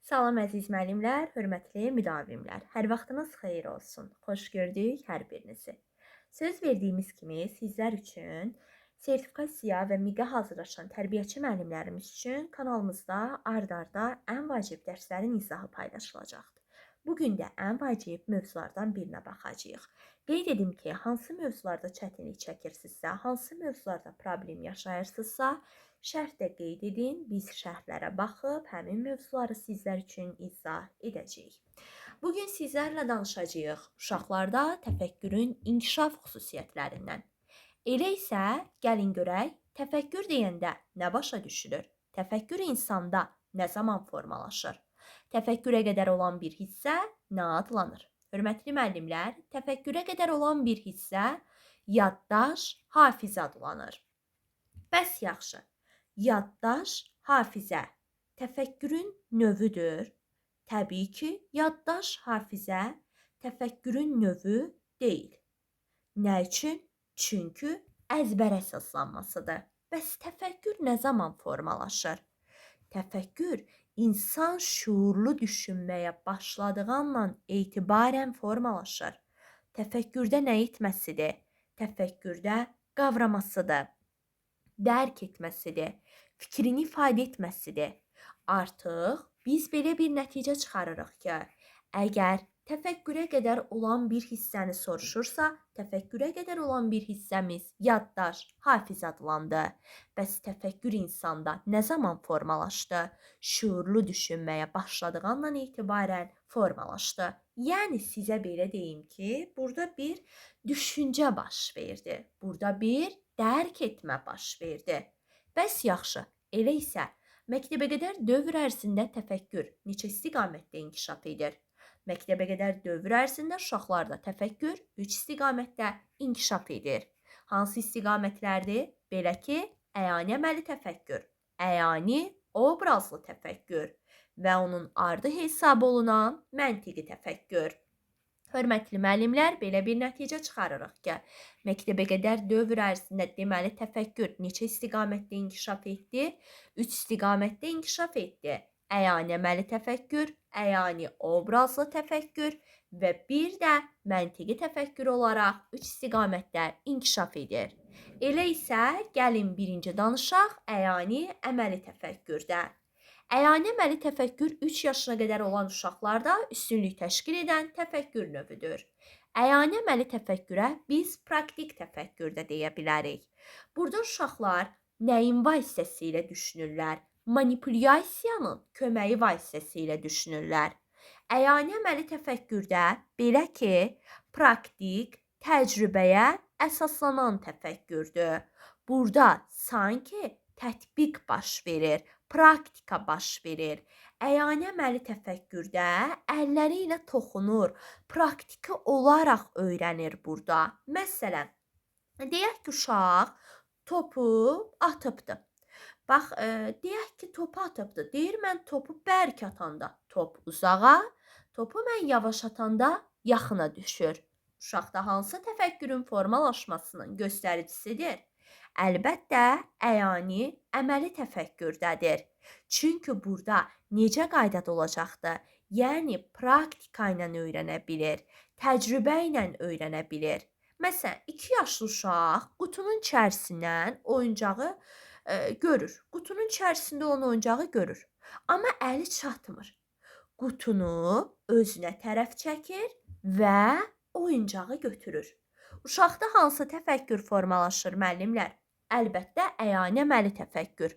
Salam əziz müəllimlər, hörmətli müdavimlər. Hər vaxtınız xeyir olsun. Xoş gördük hər birinizi. Söz verdiyimiz kimi sizlər üçün sertifikasiya və MİQ-ə hazırlaşan tərbiyəçi müəllimlərimiz üçün kanalımızda ard-arda ən vacib dərslərin izahı paylaşılacaqdır. Bu gün də ən vacib mövzulardan birinə baxacağıq. Qeyd edim ki, hansı mövzularda çətinlik çəkirsinizsə, hansı mövzularda problem yaşayırsınızsa, şərhdə qeyd edin. Biz şərhlərə baxıb həmin mövzuları sizlər üçün izah edəcəyik. Bugün sizlərlə danışacağıq uşaqlarda təfəkkürün inkişaf xüsusiyyətlərindən. Elə isə gəlin görək, təfəkkür deyəndə nə başa düşülür? Təfəkkür insanda nə zaman formalaşır? Təfəkkürə qədər olan bir hissə nə adlanır? Hörmətli müəllimlər, təfəkkürə qədər olan bir hissə yaddaş, hafizə adlanır. Bəs yaxşı, yaddaş, hafizə təfəkkürün növüdür? Təbii ki, yaddaş, hafizə təfəkkürün növü deyil. Nə üçün? Çünki əzbər əsaslanmasıdır. Bəs təfəkkür nə zaman formalaşır? Təfəkkür insan şuurlu düşünməyə başladığından etibarən formalaşır. Təfəkkürdə nə etməsidir? Təfəkkürdə qavramasıdır, dərk etməsidir, fikrini ifadə etməsidir. Artıq biz belə bir nəticə çıxarırıq ki, əgər təfəkkürə qədər olan bir hissəni soruşursa, təfəkkürə qədər olan bir hissəmiz yaddaş, hafizə adlandı. Bəs təfəkkür insanda nə zaman formalaşdı? Şuurlu düşünməyə başladığından etibarən formalaşdı. Yəni sizə belə deyim ki, burada bir düşüncə baş verdi. Burada bir dərk etmə baş verdi. Bəs yaxşı, elə isə məktəbə qədər dövr ərzində təfəkkür neçə istiqamətdə inkişaf edir? Məktəbə qədər dövr ərzində uşaqlarda təfəkkür 3 istiqamətdə inkişaf edir. Hansı istiqamətlərdir? Belə ki, əyani əməli təfəkkür, əyani obrazlı təfəkkür və onun ardı hesab olunan məntiqi təfəkkür. Hörmətli müəllimlər, belə bir nəticə çıxarırıq ki, məktəbə qədər dövr ərzində deməli təfəkkür neçə istiqamətdə inkişaf etdi? 3 istiqamətdə inkişaf etdi. Əyani əməli təfəkkür, əyani obrazlı təfəkkür və bir də məntiqi təfəkkür olaraq 3 istiqamətdə inkişaf edir. Elə isə gəlin birinci danışaq əyani əməli təfəkkürdə. Əyani əməli təfəkkür 3 yaşına qədər olan uşaqlarda üstünlük təşkil edən təfəkkür növüdür. Əyani əməli təfəkkürə biz praktik təfəkkür də deyə bilərik. Burada uşaqlar nəyin vasitəsilə düşünürlər? Manipulyasiyanın köməyi vasitəsilə düşünürlər. Əyani əməli təfəkkürdə belə ki, praktik, təcrübəyə əsaslanan təfəkkürdür. Burada sanki tətbiq baş verir, praktika baş verir. Əyani əməli təfəkkürdə əlləri ilə toxunur, praktiki olaraq öyrənir burada. Məsələn, deyək ki, uşaq topu atıbdır. Bax, deyək ki, topu atıbdır. Deyir, mən topu bərk atanda top uzağa, topu mən yavaş atanda yaxına düşür. Uşaqda hansı təfəkkürün formalaşmasının göstəricisidir? Əlbəttə, əyani əməli təfəkkürdədir. Çünki burada necə qaydada olacaqdır? Yəni, praktika ilə öyrənə bilir, təcrübə ilə öyrənə bilir. Məsələn, 2 yaşlı uşaq qutunun içərisindən oyuncağı görür. Qutunun içərisində olan oyuncağı görür. Amma əli çatmır. Qutunu özünə tərəf çəkir və oyuncağı götürür. Uşaqda hansı təfəkkür formalaşır müəllimlər? Əlbəttə, əyani əməli təfəkkür.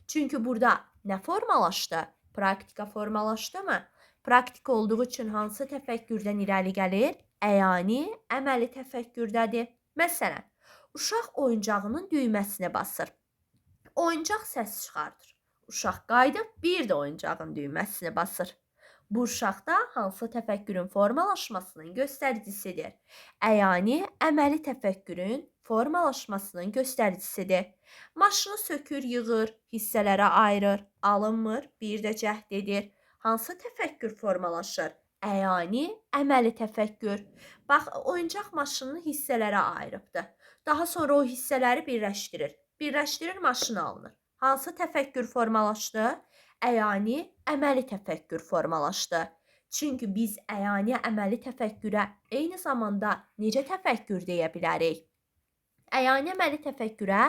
Çünki burada nə formalaşdı? Praktika formalaşdı mı? Praktika olduğu üçün hansı təfəkkürdən irəli gəlir? Əyani əməli təfəkkürdədir. Məsələn, uşaq oyuncağının düyməsini basır. Oyuncaq səs çıxardır. Uşaq qayıdıb bir də oyuncağın düyməsini basır. Bu uşaqda hansı təfəkkürün formalaşmasının göstəricisidir? Əyani əməli təfəkkürün formalaşmasının göstəricisidir. Maşını sökür, yığır, hissələrə ayırır, alınmır, bir də cəhd edir. Hansı təfəkkür formalaşır? Əyani əməli təfəkkür. Bax, oyuncaq maşınını hissələrə ayırıbdır. Daha sonra o hissələri birləşdirir. Birləşdirir, maşın alınır. Hansı təfəkkür formalaşdı? Əyani əməli təfəkkür formalaşdı. Çünki biz əyani əməli təfəkkürə eyni zamanda necə təfəkkür deyə bilərik? Əyani əməli təfəkkürə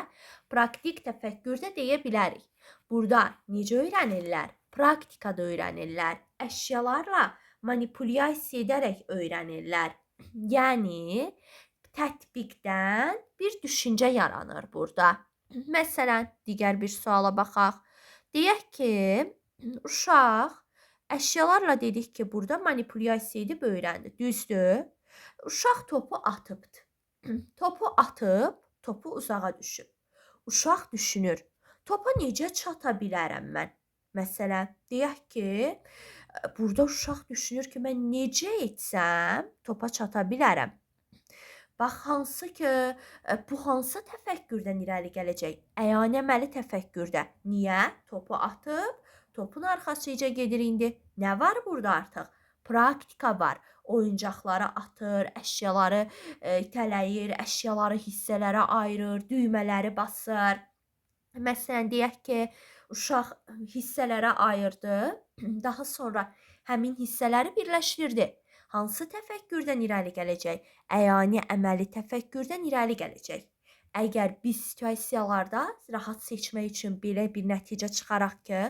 praktik təfəkkür də deyə bilərik. Burada necə öyrənirlər? Praktikada öyrənirlər. Əşyalarla manipulyasiya edərək öyrənirlər. Yəni tətbiqdən bir düşüncə yaranır burada. Məsələn, digər bir suala baxaq. Deyək ki, uşaq əşyalarla dedik ki, burada manipulyasiya edib öyrəndi. Düzdür? Uşaq topu atıbdı. Topu atıb, topu uzağa düşüb. Uşaq düşünür, topa necə çata bilərəm mən? Məsələn, deyək ki, burada uşaq düşünür ki, mən necə etsəm topa çata bilərəm. Bax, hansı ki, bu hansı təfəkkürdən irəli gələcək? Əyani əməli təfəkkürdə. Niyə? Topu atıb, topun arxasıca gedir indi. Nə var burada artıq? Praktika var. Oyuncaqları atır, əşyaları itələyir, əşyaları hissələrə ayırır, düymələri basır. Məsələn, deyək ki, uşaq hissələrə ayırdı, daha sonra həmin hissələri birləşdirdi. Hansı təfəkkürdən irəli gələcək? Əyani əməli təfəkkürdən irəli gələcək. Əgər biz situasiyalarda rahat seçmək üçün belə bir nəticə çıxaraq ki,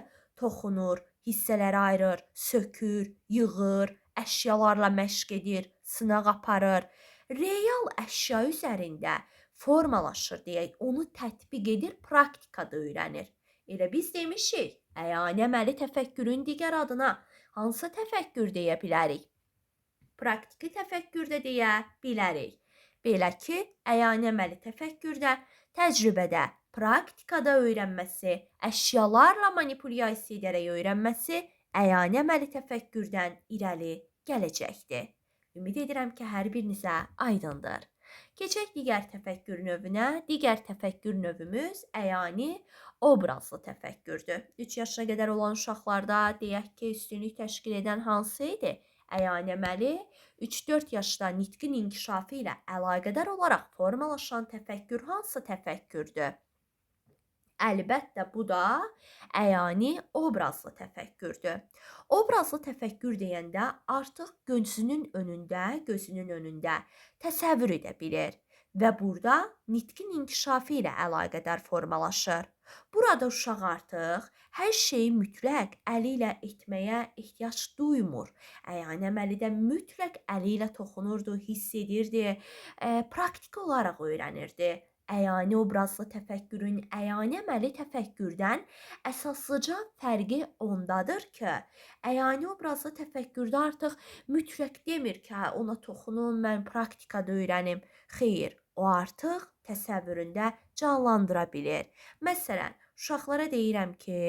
toxunur, hissələrə ayırır, sökür, yığır, əşyalarla məşq edir, sınaq aparır, real əşya üzərində formalaşır deyək, onu tətbiq edir, praktikada öyrənir. Elə biz demişik, əyani əməli təfəkkürün digər adına hansı təfəkkür deyə bilərik? Praktiki təfəkkür də deyə bilərik. Belə ki, əyani əməli təfəkkürdə, təcrübədə, praktikada öyrənməsi, əşyalarla manipulyasiya edərək öyrənməsi əyani əməli təfəkkürdən irəli gələcəkdir. Ümid edirəm ki, hər birinizə aydındır. Keçək digər təfəkkür növünə. Digər təfəkkür növümüz əyani obrazlı təfəkkürdür. 3 yaşına qədər olan uşaqlarda deyək ki, üstünlük təşkil edən hansı idi? Əyani əməli. 3-4 yaşda nitqin inkişafı ilə əlaqədar olaraq formalaşan təfəkkür hansı təfəkkürdür? Əlbəttə, bu da əyani obrazlı təfəkkürdür. Obrazlı təfəkkür deyəndə artıq gözünün önündə təsəvvür edə bilir və burada nitqin inkişafı ilə əlaqədar formalaşır. Burada uşaq artıq hər şeyi mütləq əli ilə etməyə ehtiyac duymur. Əyani əməlidə mütləq əli ilə toxunurdu, hiss edirdi, praktik olaraq öyrənirdi. Əyani obrazlı təfəkkürün əyani əməli təfəkkürdən əsaslıca fərqi ondadır ki, əyani obrazlı təfəkkürdə artıq mütləq demir ki, hə, ona toxunum, mən praktikada öyrənim. Xeyr, o artıq təsəvvüründə canlandıra bilir. Məsələn, uşaqlara deyirəm ki,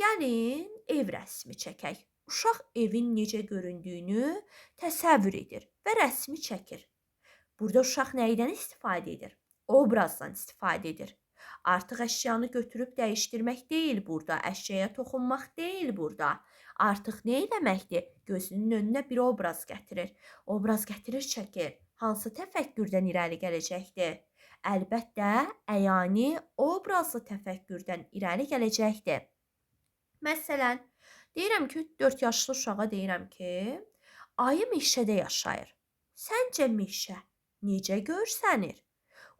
gəlin ev rəsmi çəkək. Uşaq evin necə göründüyünü təsəvvür edir və rəsmi çəkir. Burada uşaq nəydən istifadə edir? Obrazdan istifadə edir. Artıq əşyanı götürüb dəyişdirmək deyil burada, əşyaya toxunmaq deyil burada. Artıq nə eləməkdir? Gözünün önünə bir obraz gətirir. Obraz gətirir, çəkir. Hansı təfəkkürdən irəli gələcəkdir? Əlbəttə, əyani obrazlı təfəkkürdən irəli gələcəkdir. Məsələn, deyirəm ki, 4 yaşlı uşağa deyirəm ki, ayı meşədə yaşayır. Səncə meşə necə görsənir?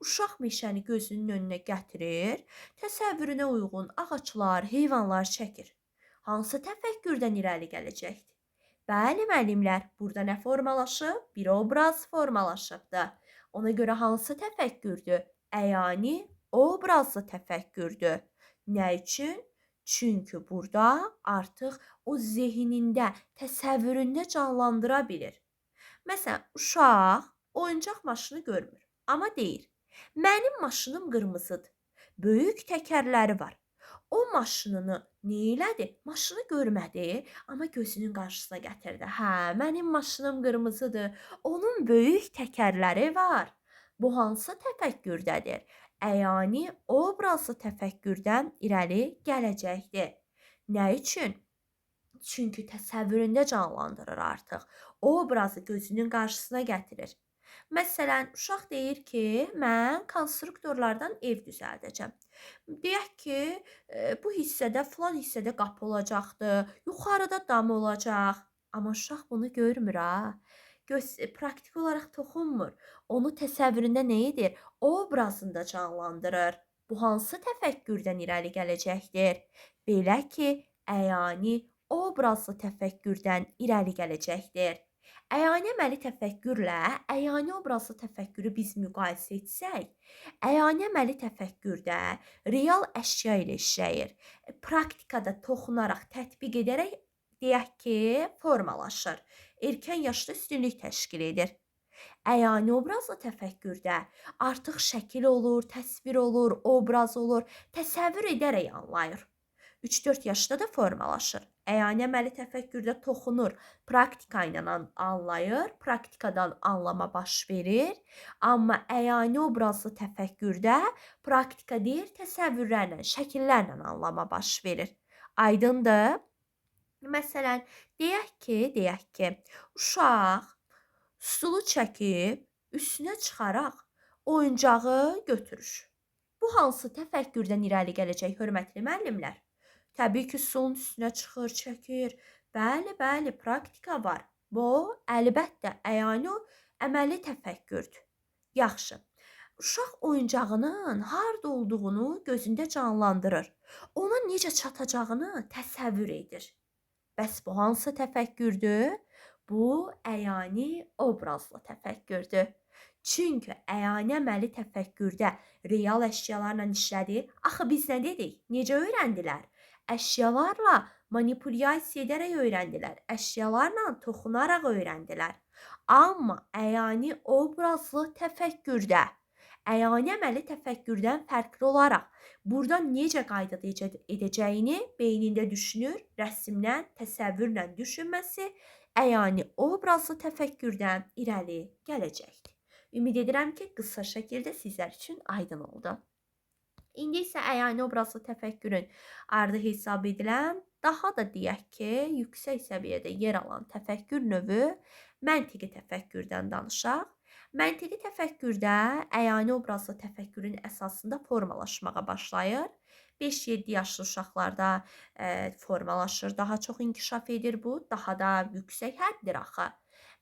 Uşaq meşəni gözünün önünə gətirir, təsəvvürünə uyğun ağaclar, heyvanlar çəkir. Hansı təfəkkürdən irəli gələcəkdir? Bəli, müəllimlər, burada nə formalaşıb? Bir obraz formalaşıbdır. Ona görə hansı təfəkkürdür? Əyani obrazlı təfəkkürdür. Nə üçün? Çünki burada artıq o zehinində, təsəvvüründə canlandıra bilir. Məsələn, uşaq oyuncaq maşını görmür, amma deyir, mənim maşınım qırmızıdır, böyük təkərləri var. O maşınını nə elədi? Maşını görmədi, amma gözünün qarşısına gətirdi. Hə, mənim maşınım qırmızıdır, onun böyük təkərləri var. Bu hansı təfəkkürdədir? Əyani obrazlı təfəkkürdən irəli gələcəkdir. Nə üçün? Çünki təsəvvüründə canlandırır artıq. Obrazı gözünün qarşısına gətirir. Məsələn, uşaq deyir ki, mən konstruktorlardan ev düzəldəcəm. Deyək ki, bu hissədə, filan hissədə qapı olacaqdı, yuxarıda dam olacaq. Amma uşaq bunu görmür ha. Praktik olaraq toxunmur. Onu təsəvvüründə nə edir? Obrazında canlandırır. Bu hansı təfəkkürdən irəli gələcəkdir? Belə ki, əyani obrazlı təfəkkürdən irəli gələcəkdir. Əyani əməli təfəkkürlə əyani obrazlı təfəkkürü biz müqayisə etsək, əyani əməli təfəkkürdə real əşya ilə işləyir. Praktikada toxunaraq, tətbiq edərək deyək ki, formalaşır. Erkən yaşda üstünlük təşkil edir. Əyani obrazlı təfəkkürdə artıq şəkil olur, təsvir olur, obraz olur, təsəvvür edərək anlayır. 3-4 yaşda da formalaşır. Əyani əməli təfəkkürdə toxunur, praktika ilə anlayır, praktikadan anlama baş verir. Amma əyani obrazlı təfəkkürdə praktika deyil, təsəvvürlərlə, şəkillərlə anlama baş verir. Aydındır? Məsələn, deyək ki, uşaq stulu çəkib üstünə çıxaraq oyuncağı götürür. Bu hansı təfəkkürdən irəli gələcək, hörmətli müəllimlər? Təbii ki, stulun üstünə çıxır, çəkir. Bəli, bəli, praktika var. Bu, əlbəttə, əyani əməli təfəkkürdür. Yaxşı. Uşaq oyuncağının harda olduğunu gözündə canlandırır. Ona necə çatacağını təsəvvür edir. Bəs bu hansı təfəkkürdür? Bu, əyani obrazlı təfəkkürdür. Çünki əyani əməli təfəkkürdə real əşyalarla işlədir. Axı biz nə dedik? Necə öyrəndilər? Əşyalarla manipulyasiya edərək öyrəndilər. Əşyalarla toxunaraq öyrəndilər. Amma əyani obrazlı təfəkkürdə, əyani əməli təfəkkürdən fərqli olaraq burada necə qaydada edəcəyini beynində düşünür, rəsimlə, təsəvvürlə düşünməsi əyani obrazlı təfəkkürdən irəli gələcəkdir. Ümid edirəm ki, qısa şəkildə sizlər üçün aydın oldu. İndi isə əyani obrazlı təfəkkürün ardı hesab edilən, daha da deyək ki, yüksək səviyyədə yer alan təfəkkür növü məntiqi təfəkkürdən danışaq. Məntiqi təfəkkürdə əyani obrazlı təfəkkürün əsasında formalaşmağa başlayır. 5-7 yaşlı uşaqlarda formalaşır, daha çox inkişaf edir bu, daha da yüksək həddir axı.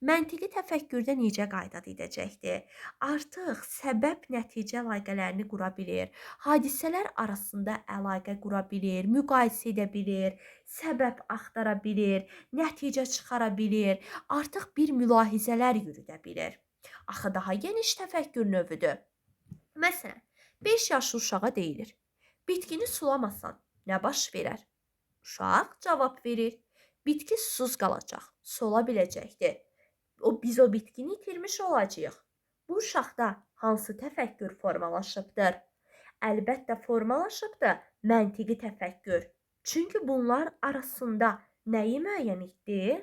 Məntiqi təfəkkürdə necə qaydada edəcəkdir? Artıq səbəb-nəticə əlaqələrini qura bilir, hadisələr arasında əlaqə qura bilir, müqayisə edə bilir, səbəb axtara bilir, nəticə çıxara bilir, artıq bir mülahizələr yürüdə bilir. Axı daha geniş təfəkkür növüdür. Məsələn, 5 yaşlı uşağa deyilir, bitkini sulamasan nə baş verər? Uşaq cavab verir, bitki susuz qalacaq, sola biləcəkdir. Biz o bitkini itirmiş olacağıq. Bu uşaqda hansı təfəkkür formalaşıbdır? Əlbəttə formalaşıbdır məntiqi təfəkkür. Çünki bunlar arasında nəyi müəyyən etdi?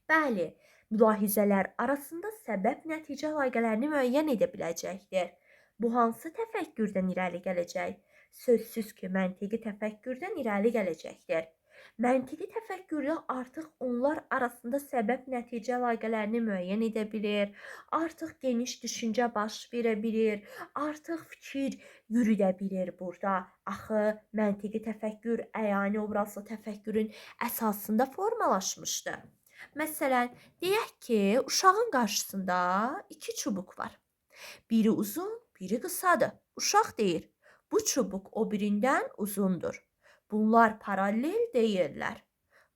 Bəli, mülahizələr arasında səbəb-nəticə əlaqələrini müəyyən edə biləcəkdir. Bu hansı təfəkkürdən irəli gələcək? Sözsüz ki, məntiqi təfəkkürdən irəli gələcəkdir. Məntiqi təfəkkürdə artıq onlar arasında səbəb-nəticə əlaqələrini müəyyən edə bilir, artıq geniş düşüncə baş verə bilir, artıq fikir yürüdə bilir burada. Axı, məntiqi təfəkkür əyani obrazlı təfəkkürün əsasında formalaşmışdı. Məsələn, deyək ki, uşağın qarşısında iki çubuq var. Biri uzun, biri qısadır. Uşaq deyir, bu çubuq o birindən uzundur. Bunlar paralel deyirlər.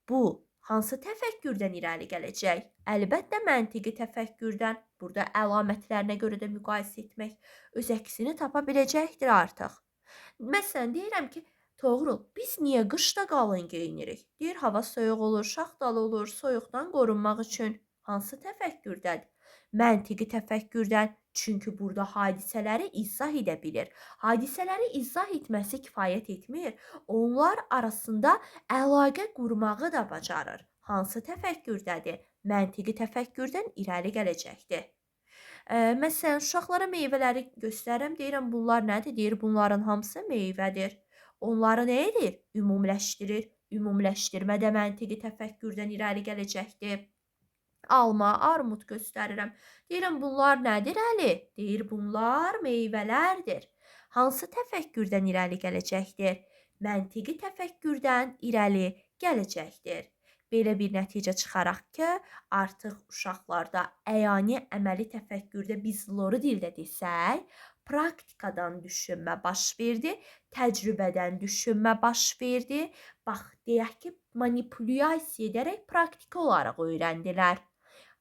Bu, hansı təfəkkürdən irəli gələcək? Əlbəttə, məntiqi təfəkkürdən. Burada əlamətlərinə görə də müqayisə etmək öz əksini tapa biləcəkdir artıq. Məsələn, deyirəm ki, Toğrul, biz niyə qışda qalın geyinirik? Deyir, hava soyuq olur, şaxtalı olur, soyuqdan qorunmaq üçün. Hansı təfəkkürdədir? Məntiqi təfəkkürdən. Çünki burada hadisələri izah edə bilir. Hadisələri izah etməsi kifayət etmir. Onlar arasında əlaqə qurmağı da bacarır. Hansı təfəkkürdədir? Məntiqi təfəkkürdən irəli gələcəkdir. Məsələn, uşaqlara meyvələri göstərirəm. Deyirəm, bunlar nədir? Deyir, bunların hamısı meyvədir. Onları nə edir? Ümumiləşdirir. Ümumiləşdirmə də məntiqi təfəkkürdən irəli gələcəkdir. Alma, armud göstərirəm. Deyirəm, bunlar nədir Əli? Deyir, bunlar meyvələrdir. Hansı təfəkkürdən irəli gələcəkdir? Məntiqi təfəkkürdən irəli gələcəkdir. Belə bir nəticə çıxaraq ki, artıq uşaqlarda əyani əməli təfəkkürdə biz loru dildə desək, praktikadan düşünmə baş verdi, təcrübədən düşünmə baş verdi. Bax, deyək ki, manipulyasiya edərək praktiki olaraq öyrəndilər.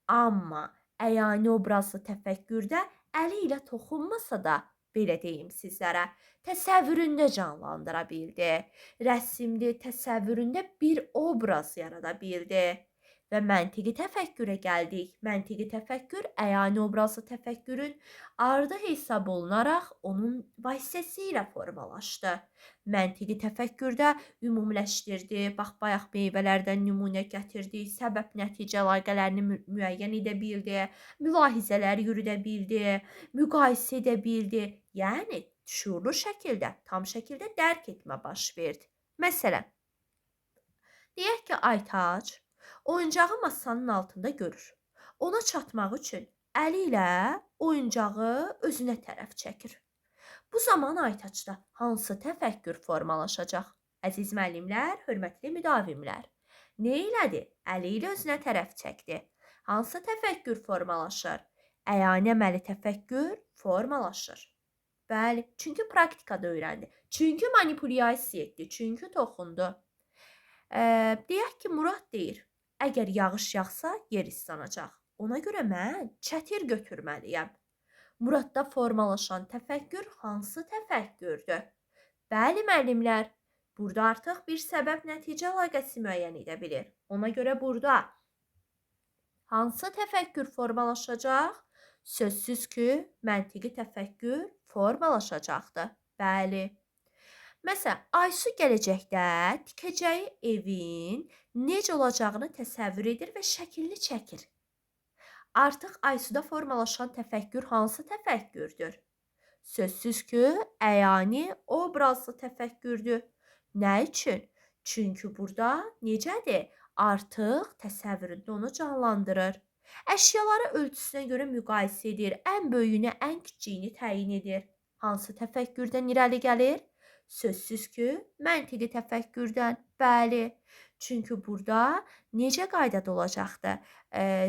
Amma əyani obrazlı təfəkkürdə əli ilə toxunmasa da, belə deyim sizlərə, təsəvvüründə canlandıra bildi. Rəsimli təsəvvüründə bir obraz yarada bildi. Və məntiqi təfəkkürə gəldik. Məntiqi təfəkkür əyani obrazlı təfəkkürün ardı hesab olunaraq onun vasitəsilə formalaşdı. Məntiqi təfəkkürdə ümumiləşdirdi. Bax, bayaq meyvələrdən nümunə gətirdi, səbəb-nəticə əlaqələrini müəyyən edə bildi, mülahizələr yürüdə bildi, müqayisə edə bildi. Yəni, şüurlu şəkildə, tam şəkildə dərk etmə baş verdi. Məsələn, deyək ki, Aytac oyuncağı masanın altında görür. Ona çatmaq üçün əli ilə oyuncağı özünə tərəf çəkir. Bu zaman Aytaçda hansı təfəkkür formalaşacaq? Əziz müəllimlər, hörmətli müdavimlər. Nə elədi? Əli ilə özünə tərəf çəkdi. Hansı təfəkkür formalaşır? Əyani əməli təfəkkür formalaşır. Bəli, çünki praktikada öyrəndi. Çünki manipulyasiya etdi, çünki toxundu. Deyək ki, Murad deyir, əgər yağış yağsa, yer islanacaq. Ona görə mən çətir götürməliyəm. Muradda formalaşan təfəkkür hansı təfəkkürdür? Bəli, müəllimlər, burada artıq bir səbəb-nəticə əlaqəsi müəyyən edə bilir. Ona görə burada hansı təfəkkür formalaşacaq? Sözsüz ki, məntiqi təfəkkür formalaşacaqdır. Bəli. Məsələn, Aysu gələcəkdə tikəcəyi evin necə olacağını təsəvvür edir və şəklini çəkir. Artıq Aysuda formalaşan təfəkkür hansı təfəkkürdür? Sözsüz ki, əyani obrazlı təfəkkürdür. Nə üçün? Çünki burada necədir? Artıq təsəvvüründə onu canlandırır. Əşyaları ölçüsünə görə müqayisə edir, ən böyüyünü, ən kiçiyini təyin edir. Hansı təfəkkürdən irəli gəlir? Sözsüz ki, məntiqi təfəkkürdən. Bəli, çünki burada necə qaydada olacaqdır?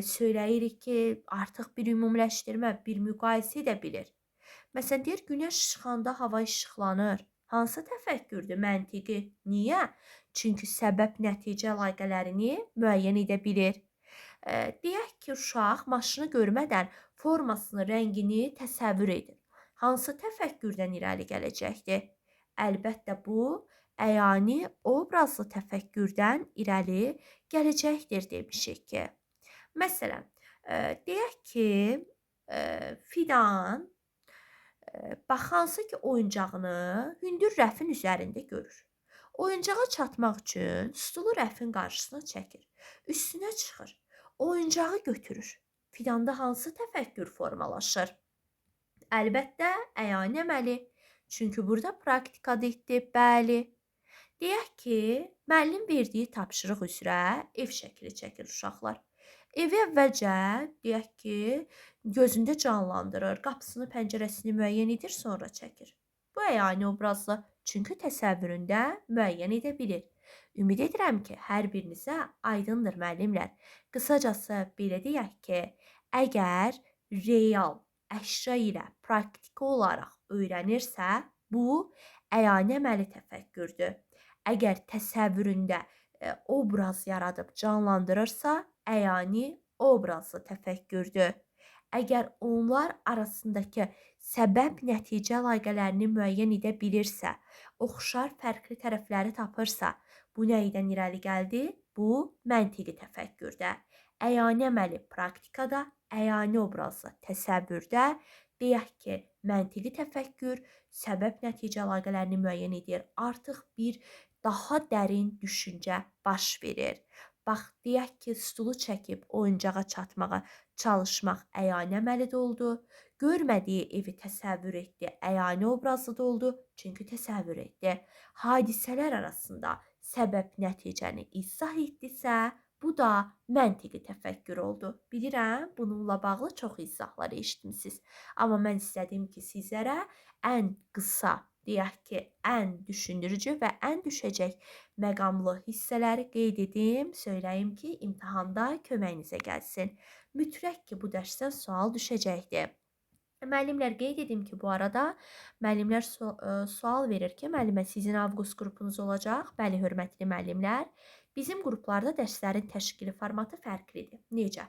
Söyləyirik ki, artıq bir ümumiləşdirmə, bir müqayisə edə bilir. Məsələn, deyir, günəş çıxanda hava işıqlanır. Hansı təfəkkürdür? Məntiqi. Niyə? Çünki səbəb-nəticə əlaqələrini müəyyən edə bilir. Deyək ki, uşaq maşını görmədən formasını, rəngini təsəvvür edir. Hansı təfəkkürdən irəli gələcəkdir? Əlbəttə, bu əyani obrazlı təfəkkürdən irəli gələcəkdir demişik ki. Məsələn, deyək ki, Fidan bax, hansı ki oyuncağını hündür rəfin üzərində görür. Oyuncağa çatmaq üçün stulu rəfin qarşısına çəkir. Üstünə çıxır. Oyuncağı götürür. Fidanda hansı təfəkkür formalaşır? Əlbəttə, əyani əməli. Çünki burada praktikada etdi. Bəli. Deyək ki, müəllim verdiyi tapşırıq üzrə ev şəkli çəkir uşaqlar. Evi əvvəlcə, deyək ki, gözündə canlandırır, qapısını, pəncərəsini müəyyən edir, sonra çəkir. Bu əyani obrazlı, çünki təsəvvüründə müəyyən edə bilir. Ümid edirəm ki, hər birinizə aydındır müəllimlər. Qısacası belə deyək ki, əgər real əşya ilə praktiki olaraq öyrənirsə, bu əyani əməli təfəkkürdür. Əgər təsəvvüründə obraz yaradıb canlandırırsa, əyani obrazlı təfəkkürdür. Əgər onlar arasındakı səbəb-nəticə əlaqələrini müəyyən edə bilirsə, oxşar fərqli tərəfləri tapırsa, bu nədən irəli gəldi? Bu, məntiqi təfəkkürdə. Əyani əməli praktikada, əyani obrazlı təsəvvürdə, deyək ki, məntiqi təfəkkür səbəb-nəticə əlaqələrini müəyyən edir. Artıq bir daha dərin düşüncə baş verir. Bax, deyək ki, stulu çəkib oyuncağa çatmağa çalışmaq əyani əməli də oldu. Görmədiyi evi təsəvvür etdi, əyani obrazlı da oldu, çünki təsəvvür etdi. Hadisələr arasında səbəb-nəticəni izah etdisə, Bu da məntiqi təfəkkür oldu. Bilirəm, bununla bağlı çox izahlar eşitmisiniz. Amma mən istədim ki, sizlərə ən qısa, deyək ki, ən düşündürücü və ən düşəcək məqamlı hissələri qeyd edim, söyləyim ki, imtahanda köməyinizə gəlsin. Mütləq ki, bu dərsdən sual düşəcəkdir. Müəllimlər, qeyd edim ki, bu arada müəllimlər sual verir ki, müəllimə sizin avqust qrupunuz olacaq. Bəli, hörmətli müəllimlər, bizim qruplarda dərslərin təşkili formatı fərqlidir. Necə?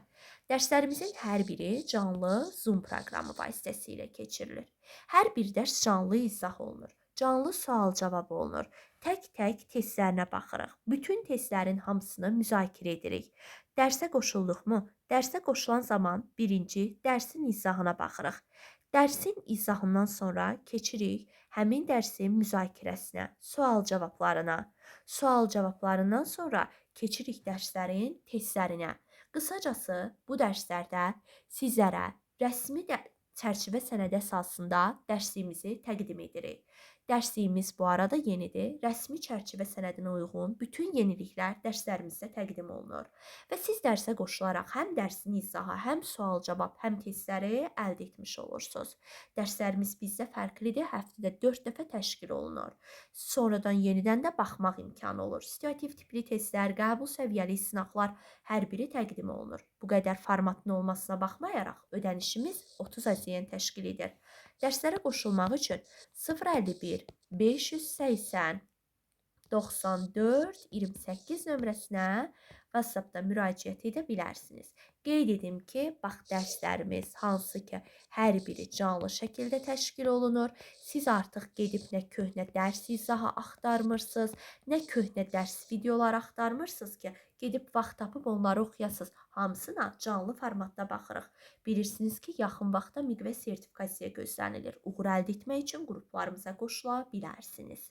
Dərslərimizin hər biri canlı Zoom proqramı vasitəsilə keçirilir. Hər bir dərs canlı izah olunur. Canlı sual-cavab olunur. Tək-tək testlərinə baxırıq. Bütün testlərin hamısını müzakirə edirik. Dərsə qoşulduqmu? Dərsə qoşulan zaman birinci dərsin izahına baxırıq. Dərsin izahından sonra keçirik həmin dərsin müzakirəsinə, sual-cavablarına. Sual-cavablarından sonra keçirik dərslərin testlərinə. Qısacası, bu dərslərdə sizlərə rəsmi çərçivə sənədi əsasında dərsliyimizi təqdim edirik. Dərsliyimiz bu arada yenidir. Rəsmi çərçivə sənədinə uyğun bütün yeniliklər dərslərimizdə təqdim olunur. Və siz dərsə qoşularaq həm dərsin izahı, həm sual-cavab, həm testləri əldə etmiş olursunuz. Dərslərimiz bizdə fərqlidir. Həftədə 4 dəfə təşkil olunur. Sonradan yenidən də baxmaq imkanı olur. Situativ tipli testlər, qəbul səviyyəli sınaqlar hər biri təqdim olunur. Bu qədər formatın olmasına baxmayaraq ödənişimiz 30 AZN təşkil edir. Dərslərə qoşulmaq üçün 051 580 94 28 nömrəsinə WhatsApp-da müraciət edə bilərsiniz. Qeyd edim ki, bax dərslərimiz hansı ki, hər biri canlı şəkildə təşkil olunur. Siz artıq gedib nə köhnə dərs izahı axtarmırsınız, nə köhnə dərs videoları axtarmırsınız ki, gedib vaxt tapıb onları oxuyasınız. Hamısına canlı formatda baxırıq. Bilirsiniz ki, yaxın vaxtda MİQ və sertifikasiya gözlənilir. Uğur əldə etmək üçün qruplarımıza qoşula bilərsiniz.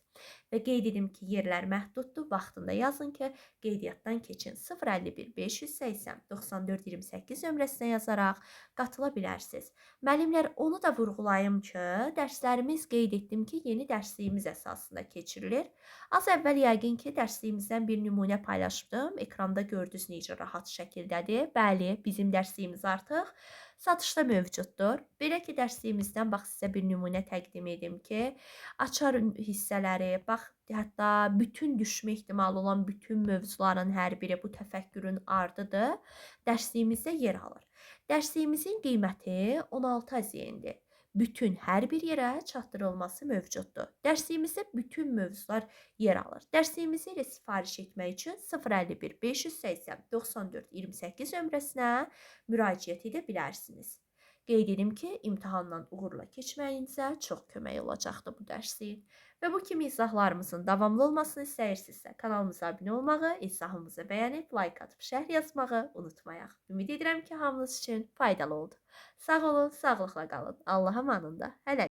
Və qeyd edim ki, yerlər məhduddur. Vaxtında yazın ki, qeydiyyatdan keçin. 051 580 94 28 nömrəsinə yazaraq qatıla bilərsiniz. Müəllimlər, onu da vurğulayım ki, dərslərimiz qeyd etdim ki, yeni dərsliyimiz əsasında keçirilir. Az əvvəl yəqin ki, dərsliyimizdən bir nümunə paylaşdım. Ekranda gördünüz necə rahat şəkildədir. Bəli, bizim dərsliyimiz artıq satışda mövcuddur. Belə ki, dərsliyimizdən bax sizə bir nümunə təqdim edim ki, açar hissələri, bax hətta bütün düşmə ehtimalı olan bütün mövzuların hər biri bu təfəkkürün ardıdır. Dərsliyimizdə yer alır. Dərsliyimizin qiyməti 16 AZN-dir. Bütün hər bir yerə çatdırılması mövcuddur. Dərsliyimizdə bütün mövzular yer alır. Dərsliyimizi elə sifariş etmək üçün 051 580 94 28 nömrəsinə müraciət edə bilərsiniz. Qeyd edim ki, imtahandan uğurla keçməyinizə çox kömək olacaqdır bu dərsliyin. Və bu kimi izahlarımızın davamlı olmasını istəyirsinizsə, kanalımıza abunə olmağı, izahımızı bəyənib, like atıb şərh yazmağı unutmayaq. Ümid edirəm ki, hamınız üçün faydalı oldu. Sağ olun, sağlıqla qalın. Allah'a amanında. Hələ.